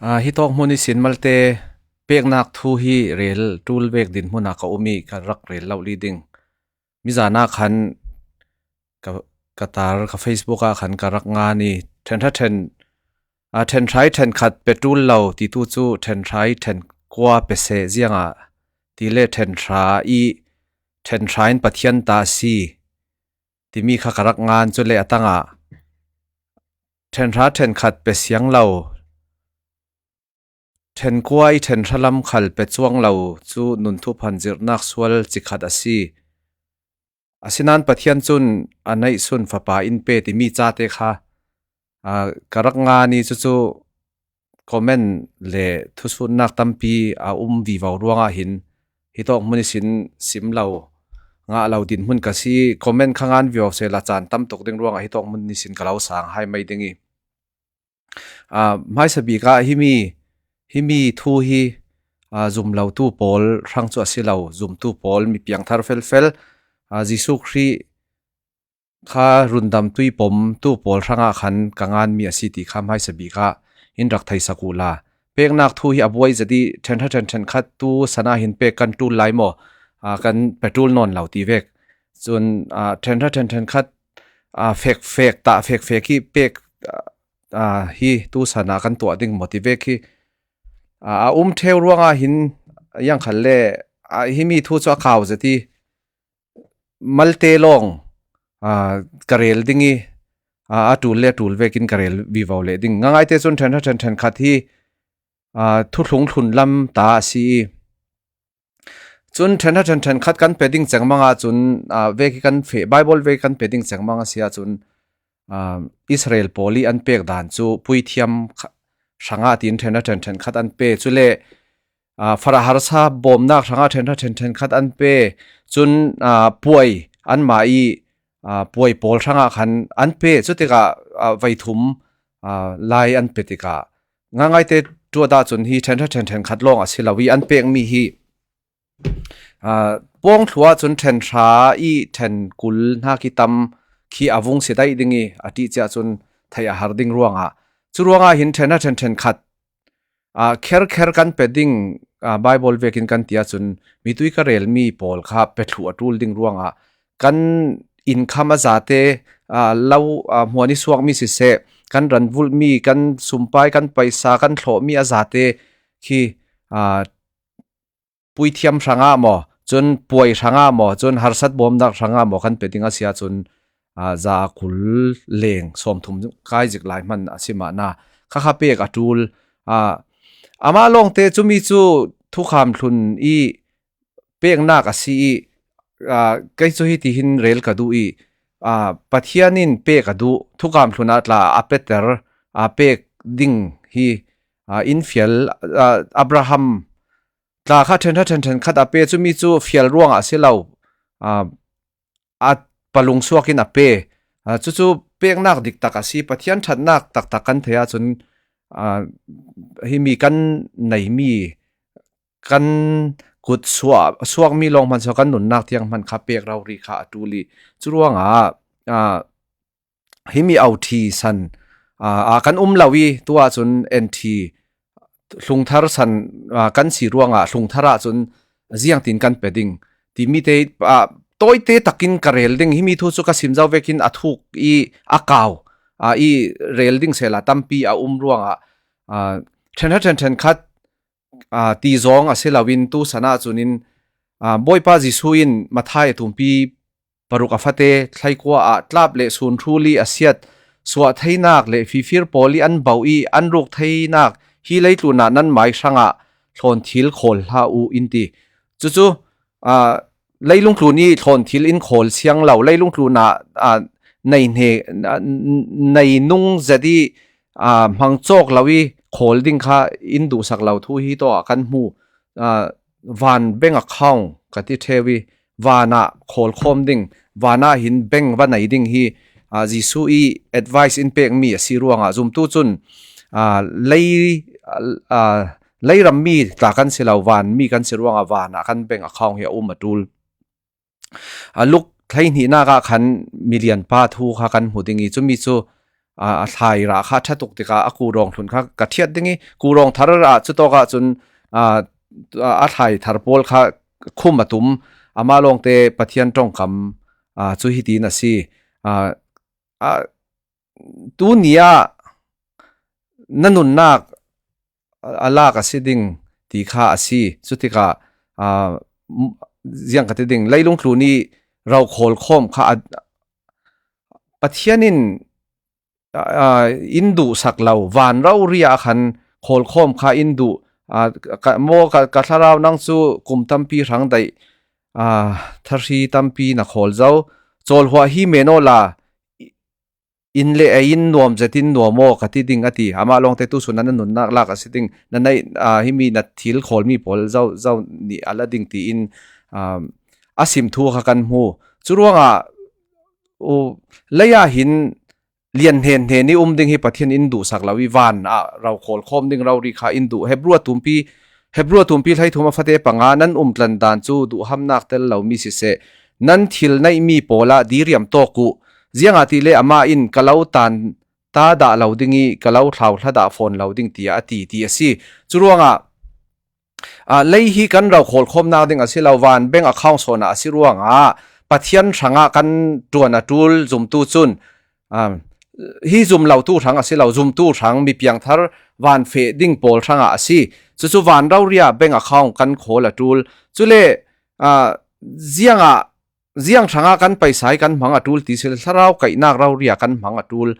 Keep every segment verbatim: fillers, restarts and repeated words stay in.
Aa, hi tawk hmun ihsin malte peknak thu hi rel tul vek dinhmun ah ka um i ka rak rel lo li ding. Mizana khan ka, ka tar, ka Facebook ah khan ka rak ngan i ṭhen hra ṭhen, aa, ṭhen hra i ṭhen khat pe tul lo ti tu cu ṭhen hra i ṭhen kua pe seh ziangah ti le ṭhen hra i ṭhen hra in Pathian ta a si timi kha ka rak ngan. Cu le a tangah ṭhen hra ṭhen khat pe siang lo, ṭhen kua i ṭhen hra lam khal pe cuang lo cu nun thuphan zirhnak sual cikhat a si. Asinain Pathian cun a neihsun Fapa in pe timi cate kha, aa, ka rak ngan i cucu comment le thusunnak tampi a um vivo ruangah hin hi tawk hmun ihsin sim lo, ngah lo dinhmun ka si. Comment kha ngan vivo sehla caan tam tuk ding ruangah hi tawk hmun ihsin ka lo sang hai mai ding i, aa, hmaisa bik ah himi, himi thu hi, aa, zum lotu pawl hrang cu a si lo, zumtu pawl, mi piangthar felfel, aa, Jesuh Khrih kha rundamtu i pomtu pawl hrangah khan ka nganmi a si ti kha hmaisa bik ah in rak theisak uhla. Peknak thu hi a buai zet i ṭhen hra ṭhen ṭhen khat tu sana hin pek kan tul lai maw? Aa, kan pe tul nawn lo ti vek. Cun, aa, ṭhen hra ṭhen ṭhen khat, aa, fek fek, tah fek fek hi pek, aa, hi tu sana kan tuah ding maw ti vek hi, aa, a um ṭheu ruangah hin a iangkhal le, aa, himi thu cu a kau zet i malte lawng, aa, ka rel ding i, aa, a tul le a tul vekin ka rel vivo leh ding. Ngangaite cun ṭhen hra ṭhen ṭhen khat hi, aa, thuthlung thlun lam ta a si i, cun ṭhen hra ṭhen ṭhen khat kan pe ding cengmang ahcun, aa, vek i kan feh, Bible vek i kan pe ding cengmang a si ahcun, aa, Israel pawl i an pek dan cu puithiam kha-, hrangah tiin ṭhen hra ṭhen ṭhen khat an pe. Cule, aa, farah harsa bawmnak hrangah ṭhen hra ṭhen ṭhen khat an pe. Cun, aa, puai, anmah i, aa, puai pawl hrangah khan an pe. Cutikah, aa, veithum, aa, lai an pe tikah ngangaite tuat ahcun hi ṭhen hra ṭhen ṭhen khat lawng a si lo i an pekmi hi, aa, pawngthlu ahcun ṭhen hra i ṭhen kul hnak i tam khi a vung si daih ding i a ṭih cia cun theih a har ding ruangah, cu ruangah hin ṭhen hra ṭhen ṭhen khat, aa, kher kher kan pe ding, aa, Bible vekin kan ti ahcun mitui ka relmi pawl kha pe thluh a ṭul ding ruangah kan income a zate, aa, lo, aa, hmuan i suakmi siseh, kan ran vulhmi, kan sumpai, kan paisa, kan thlawhmi a zate khi, aa, puithiam hrangah maw, cun puai hrangah maw, cun harsat bawmnak hrangah maw kan pe ding a si ahcun, aa, za kul leng sawmthum kai zik lai hman a si mahna kha kha pek a ṭul. Aa, amah lawngte cumi cu thukham thlun i peknak a si i, aa, kei cu hitihin rel ka duh i, aa, Pathian in pek a duh, thukham thlun ah tla a peter, aa, pek ding hi, aa, in fial, aa, Abraham tla kha ṭhen hra ṭhen ṭhen khat a pe, cumi cu fial ruangah a si lo, aa, a palung suak in a pe. Aa, cucu peknak diktak a si. Pathian ṭhatnak taktak kan theih ahcun, aa, himi kan neimi, kan kut suak, suakmi lawng hmansaw kan nunnak tiang hman kha pek rori kha a ṭul i, cu ruangah, aa, himi authi san, aa, aa, kan um lo i, tu ahcun enthi hlungthar san, aa, kan si ruangah hlungthar ahcun ziangtin kan pe ding timi te, aa, tawite takin ka rel ding. Himi thu cu ka sim zo vekin a thuk i a kau, aa, i rel ding sehla tampi a um ruangah, aa, ṭhen hra ṭhen ṭhen khat, aa, ti zong a si loin tu sana cun in, aa, Bawipa Jesuh in Matthai a tumpi paruk a fate thlaikua ah tlap le sun hrul i a siat suah theinak le fifir pawl i an bauh i an ruk theinak hi leitlun ah nanmai hrangah thlawnthil khawl hlah uh in ti. Cucu, aa, leilung tlun i thlawnthil in khawl siang lo, leilung tlun ah, aa, nei hne, aa, nei nung zet i, aa, hmang cawk lo i khawl ding kha in duhsak lo thu hi tawh kan hmu. Aa, van bank account ka ti ṭheu i, van ah khawl khawm ding, van ah hin bank va nei ding hi, aa, Jesuh i advice in pekmi a si ruangah zumtu cun, aa, lei, aa, leiram mi tla kan si lo, van mi kan si ruangah van ah kan bank account hi a um a ṭul. A Luk hleihnihnak ah khan milian pa thu kha kan hmu ding i, cumi cu, a, a thlai rah kha ṭha tuk tikah a kurawng hlun kha ka ṭhiat ding i, kurawng thar ah cutawkah cun, a, a thlai thar pawl kha khum a tum, amah lawngte Pathian ṭongkam, a, cu hitin a si. A, a, tuni ah na nunnak a lak a si ding ti kha a si. Cutikah, aa, m-, ziang ka ti ding, leilung tlun i ro khawlkhawm kha a, Pathian in, aa, in duhsak lo, van rori ah khan khawlkhawm kha in duh, aa, ka, maw ka, ka thlarau nang cu kum tampi hrang daih, aa, thahri tampi na khawl zo, cawlhuah hi men awla, in le a in nuam zetin nuam aw ka ti ding a ti. Amah lawngte tu sun a na nunnak lak a si ding. Na neih, aa, himi na thil khawlmi pawl zo, zo nih a la ding tiin, aa, a sim thu kha kan hmu. Curuangah, u, lei ah hin lian hnen hnen i um ding hi Pathian in duhsak lo i van ah ro khawlkhawm ding rori kha in duh. Hebru a tumpi, Hebru a tumpi hleithum a fate panga nan umtlan dan cu duhhamnak tel lomi siseh, nan thil neihmi pawl ah diriam tawk uh, ziangahtile amah in ka lo tan ta dah lo ding i ka lo thlauthla dah fawn lo ding tiah a ti, ti a si. Curuangah, aa, lei hi kan ro khawlkhawmnak ding a si lo, van bank account sawnah a si ruangah Pathian hrangah kan ṭuan a ṭul zumtu cun, aa, hi zum lotu hrang a si lo, zumtu hrang, mi piangthar van feh ding pawl hrangah a si. Cucu van rori ah bank account kan khawl a ṭul. Cule, aa, ziangah, ziang hrangah kan paisa hi kan hmang a ṭul ti si le, thlarau kaihnak rori ah kan hmang a ṭul.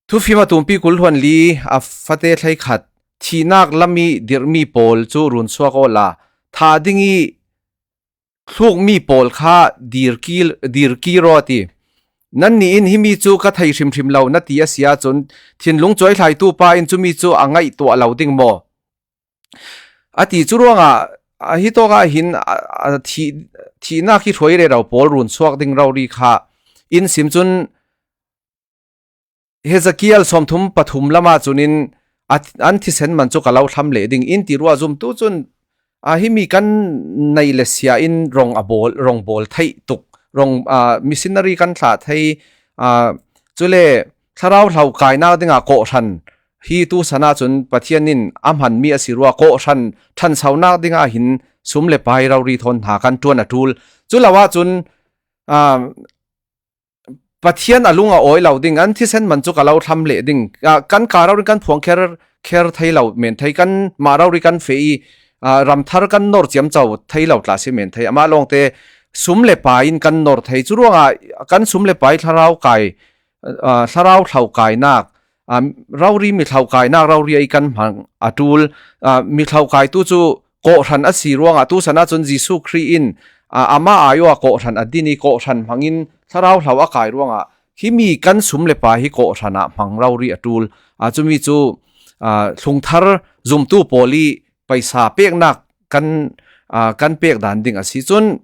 Thufim a tumpi kul hluan li a fate hleikhat, thihnak lam i dirhmi pawl cu runsuak awla, thah ding i thlukmi pawl kha dirki, dirki raw ti. Nannih in himi cu ka thei hrimhrim lo na ti a si ahcun, thinlung cuaithlaitu pa in cumi cu a ngaih tuah lo ding maw? A ti. Curuangah, a, hitawkah hin, a, a, thih, thihnak hi hruai rero pawl runsuak ding rori kha in sim cun, Hezekiel sawmthum pathum lamah cun in a, an thisen man cu ka lo thlam leh ding in ti ruah zumtu cun, a, himi kan neih le sia in rong a bawl, rong bawl theih tuk, rong, a, missionary kan thlah thei, a, cule thlarau hlo kainak dingah kawhhran hi tu san ahcun Pathian in a hmanmi a si ruah, kawhhran ṭhansonak dingah hin sum le pai rori thawn hna kan ṭuan a ṭul. Cu lo ahcun, a, Pathian a lung a awi lo ding, an thisen man cu ka lo thlam leh ding, a, kan ka rori kan phuang kher, kher thei lo men thei, kanmah rori kan feh i, a, ramthar kan nor ciamco thei lo tla si men thei. Amah lawngte sum le pai in kan nor thei. Curuangah kan sum le pai thlarau kai, a, thlarau hlo kainak, a, rori mi hlo kainak rori ei kan hmang a ṭul, a, mi hlo kaitu cu kawhhran a si ruangah tu san ahcun Jesuh Khrih in, a, amah ai awh a kawhhran a din i kawhhran hmangin thlarau hlo a kai ruangah himi kan sum le pai hi kawhhran ah hmang rori a ṭul. A, cumi cu, a, thlungthar zumtu pawl i paisa peknak kan, a, kan pek dan ding a si. Cun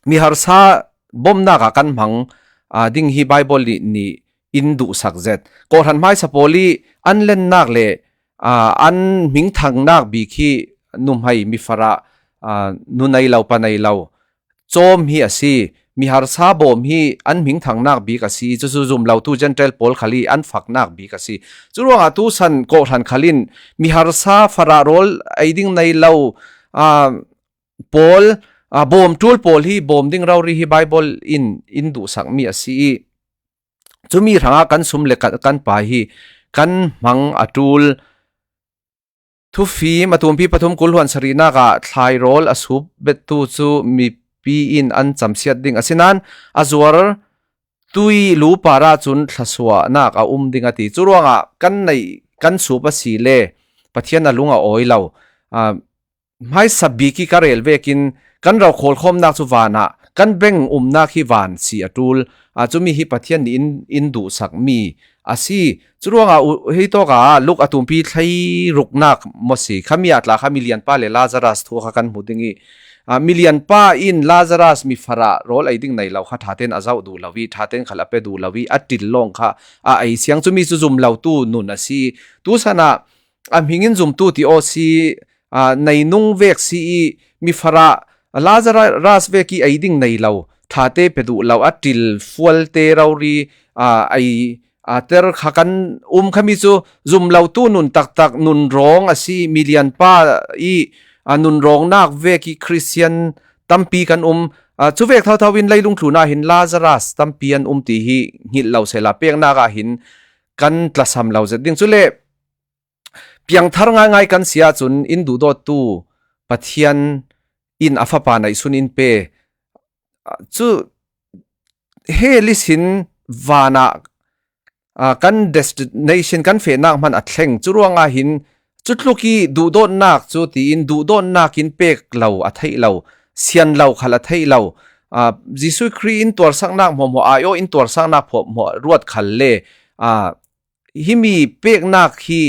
mi harsa bawmnak ah kan hmang, aa, ding hi Baibal nih, nih in duhsak zet. Kawhhran hmaisa pawl i an lennak le, aa, an hmingthangnak bik hi nuhmei mifarah, aa, nu nei lo, pa nei lo, cawm hi a si. Mi harsa bawm hi an hmingthangnak bik a si. Cucu zum lotu Gentile pawl khal i an faknak bik a si. Curuangah tu san kawhhran khal in mi harsa farah rawl ei ding nei lo, aa, pawl, aa, bawm ṭul pawl hi bawm ding rori hi Baibal in in duhsakmi a si i, cumi hrangah kan sum le kan, kan pai hi kan hmang a ṭul. Thufim a tumpi pathum kul hluan sarihnak ah thlai rawl a sup bettu cu mipi in an camsiat ding. Asinain a zuar tui lu par ah cun thlasuahnak a um ding a ti. Curuangah kan neih, kan sup a si le Pathian a lung a awi lo. Aa, hmaisa bik i ka rel vekin kan ro khawlkhawmnak cu van ah, kan bank umnak hi van si a ṭul. Aa, cumi hi Pathian nih in, in duhsakmi a si. Curuangah u-, hei tawkah Luk a tumpi thlei ruknak maw si, khami ah tla kha milianpa le Lazarus thu kha kan hmu ding i, aa, milianpa in Lazarus mifarah rawl ei ding nei lo kha ṭhaten a zoh duh lo i, ṭhaten khal a pe duh lo i, a ṭil lawng kha a ei siang. Cumi cu zum lotu nun a si. Tu san ah a hming in zumtu ti aw si, aa, neinung vek si i, mifarah Lazarus vek i ei ding nei lo, ṭhate pe duh lo, a ṭil fualte rori, aa, ei, a, ter kha kan um khami chu zum lotu nun taktak nun rawng a si, milianpa i, a, nun rawngnak vek i Khristian tampi kan um. A, cuvek thotho in leilung tlun ah hin Lazarus tampi an um ti hi hngilh lo sela peknak ah hin kan tlasam lo zet ding. Cule piangthar ngaingai kan si ahcun in duhdawttu Pathian in a fapa neihsun in pe. Cu hell ihsin vanah, aa, kan destination, kan fehnak hman a thleng. Curuangah hin cutluk i duhdawtnak cu tiin duhdawtnak in pek lo a theih lo, sian lo khal a theih lo. Aa, Jesuh Khrih in tuarsaknak hmuahhmuah, aiawh in tuarsaknak hmuahhmuah ruat khal le, aa, himi peknak hi,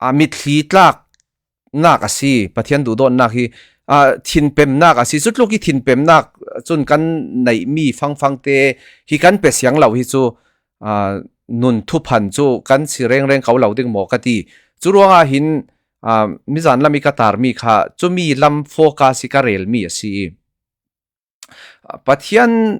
aa, mitthli tlaknak a si. Pathian duhdawtnak hi, aa, thinpemnak a si. Cutluk i thinpemnak cun kan neihmi fangfangte hi kan pe siang lo hi cu, aa, nun thuphan cu kan si rengreng ko lo ding maw ka ti. Curuangah hin, aa, mizan lam i ka tarmi kha cumi lam focus i ka relmi a si i, Pathian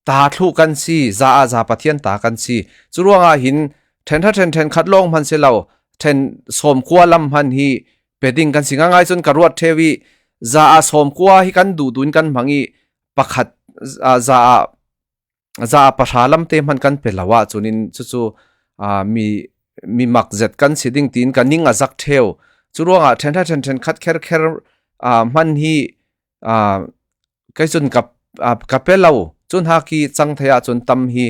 ta thluh kan si, za ah za Pathian ta kan si. Curuangah hin ṭhen hra ṭhen ṭhen khat lawng hman si lo, ṭhen sawmkua lam hman hi pe ding kan si ngaingai. Cun ka ruat ṭheu i, za ah sawmkua hi kan duhduh in kan hmang i, pakhat, aa, za ah, za ah pahra lamte hman kan pe lo ahcun in cucu, aa, mi, mi mak zet kan si ding tiin ka ning a zak ṭheu. Curuangah ṭhen hra ṭhen ṭhen khat kherkher, aa, hman hi, aa, kei cun ka, aa, ka pe lo. Cun haki cang thei ahcun tam hi,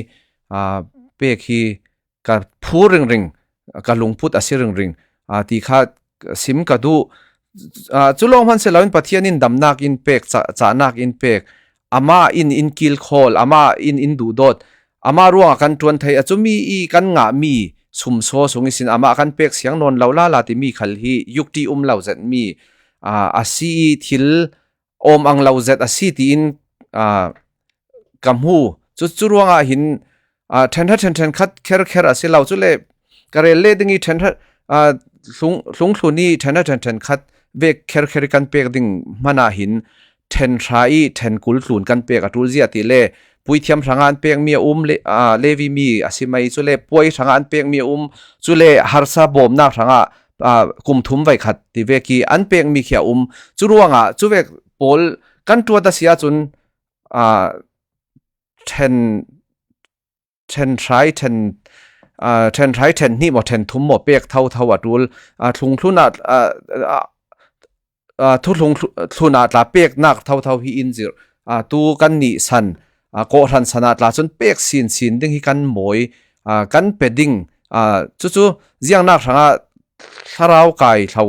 aa, pek hi ka phur ringring, ka lungput a si ringring, aa, ti kha sim ka duh. Aa, cu lawng hman si loin Pathian in damnak in pek, ca-, cahnak in pek, amah in in kilkhawl, amah in in duhdawt, amah ruangah kan ṭuan thei, a cumi i kan ngahmi sumsaw sung ihsin amah kan pek siang nawn lo lala timi khal hi yukti um lo zetmi, aa, a si i thil awm ang lo zet a si tiin, aa, ka hmu. Cu, cu ruangah hin, aa, ṭhen hra ṭhen ṭhen khat kherkher a si lo. Cule ka rel leh ding i ṭhen hra, aa, hlung, hlungthlun i ṭhen hra ṭhen ṭhen khat vek kherkher i kan pek ding hmanah hin ṭhen hra i ṭhen kul tlun kan pek a ṭul zia ti le puithiam hrangah an pekmi a um, le, aa, Levi mi a si mai, cule puai hrangah an pekmi a um, cule harsa bawmnak hrangah, aa, kum thum vai khat ti vek i an pekmi khi a um. Cu ruangah cuvek pawl kan ṭuat a si ahcun, aa, ṭhen, ṭhen hrai, ṭhen, aa, ṭhen hrai, ṭhen hnih maw, ṭhen thum maw pek thotho a ṭul, aa, thlungthlun ah, aa, aa, aa, thuthlung thlu-, thlun ah tla peknak thotho hi in zirh, aa, tu kan nih san, aa, kawhhran san ah tla cun pek sinsin ding hi kan mawi, aa, kan pe ding, aa, cucu ziangnak hrangah thlarau kai hlo,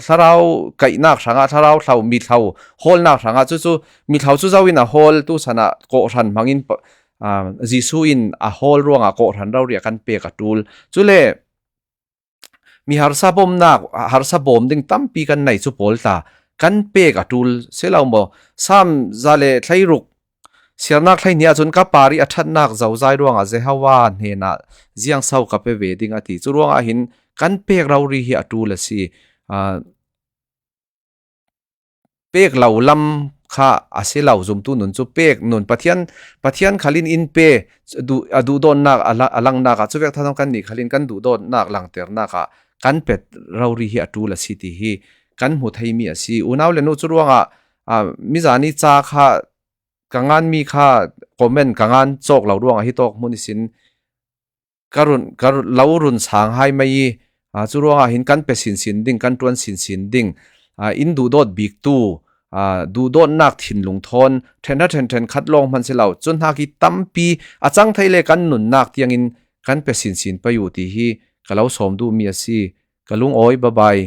thlarau kaihnak hrangah, thlarau hlo, mi hlo hawlnak hrangah, cucu mi hlo cu zo in a hawl, tu san ah kawhhran hmangin pa-, aa, Jesuh in a hawl ruangah kawhhran rori ah kan pek a ṭul. Cule mi harsa bawmnak, harsa bawm ding tampi kan nei cu pawl tla kan pek a ṭul si lo maw? Sam za le hleiruk, siarnak hleihnih ahcun ka par i a ṭhatnak zozai ruangah Jehovah hnenah ziangso ka pe ve ding a ti. Cu ruangah hin kan pek rori hi a ṭul a si. Aa, pek lo lam kha a si lo, zumtu nun cu pek nun Pathian, Pathian khal in in pe, du-, a duhdawtnak a la-, a langnak ah cuvek thotho kan nih khal in kan duhdawtnak langternak ah kan pek rori hi a ṭul a si ti hi kan hmu theimi a si. Unau le nu, cu ruangah, aa, mizan i ca kha ka nganmi kha comment ka ngan cawk lo ruangah hi tawk hmun ihsin ka run, ka run, lo run sang hai mai i, aa, cu ruangah hin kan pe sinsin ding, kan ṭuan sinsin ding, aa, in duhdawt biktu, aa, duhdawtnak thinlung thawn ṭhen hra ṭhen ṭhen khat lawng hman si lo, cun hnak i tampi a cang thei le kan nunnak tiangin kan pe sinsin pei uh ti hi ka lo sawm duhmi a si. Ka lungawi, bye bye.